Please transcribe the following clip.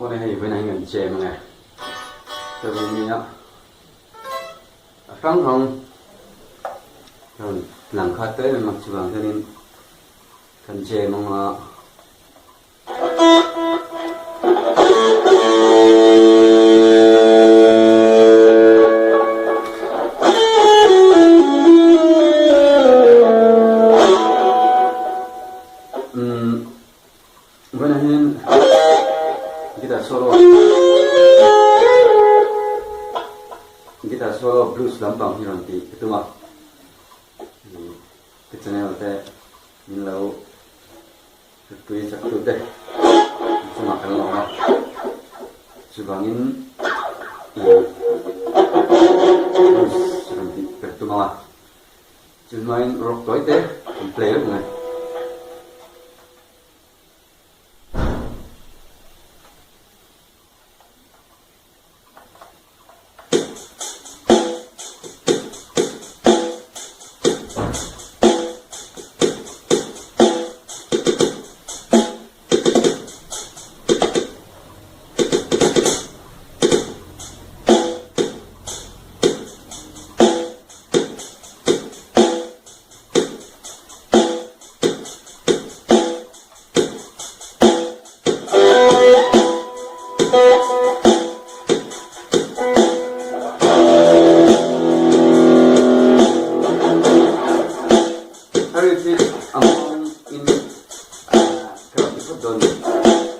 Awle hei vawiin ah hian kan chem ange. Chuan nia a hrang hrang rawn lang khat em em a chuvang hianin kan chem anga. Umm vawiinah hian guitar solo guitar solo blues lampang hi rawn tih ka tum a ka channel te min lo Tui chak tute chungah kan lawm a, chuvangin ih blues rawn tih per tum ang a, chu hnuaiin rock tawi te kan play reng mai. Harry hi a mawng in ka rawn ti phawt dawn a ni.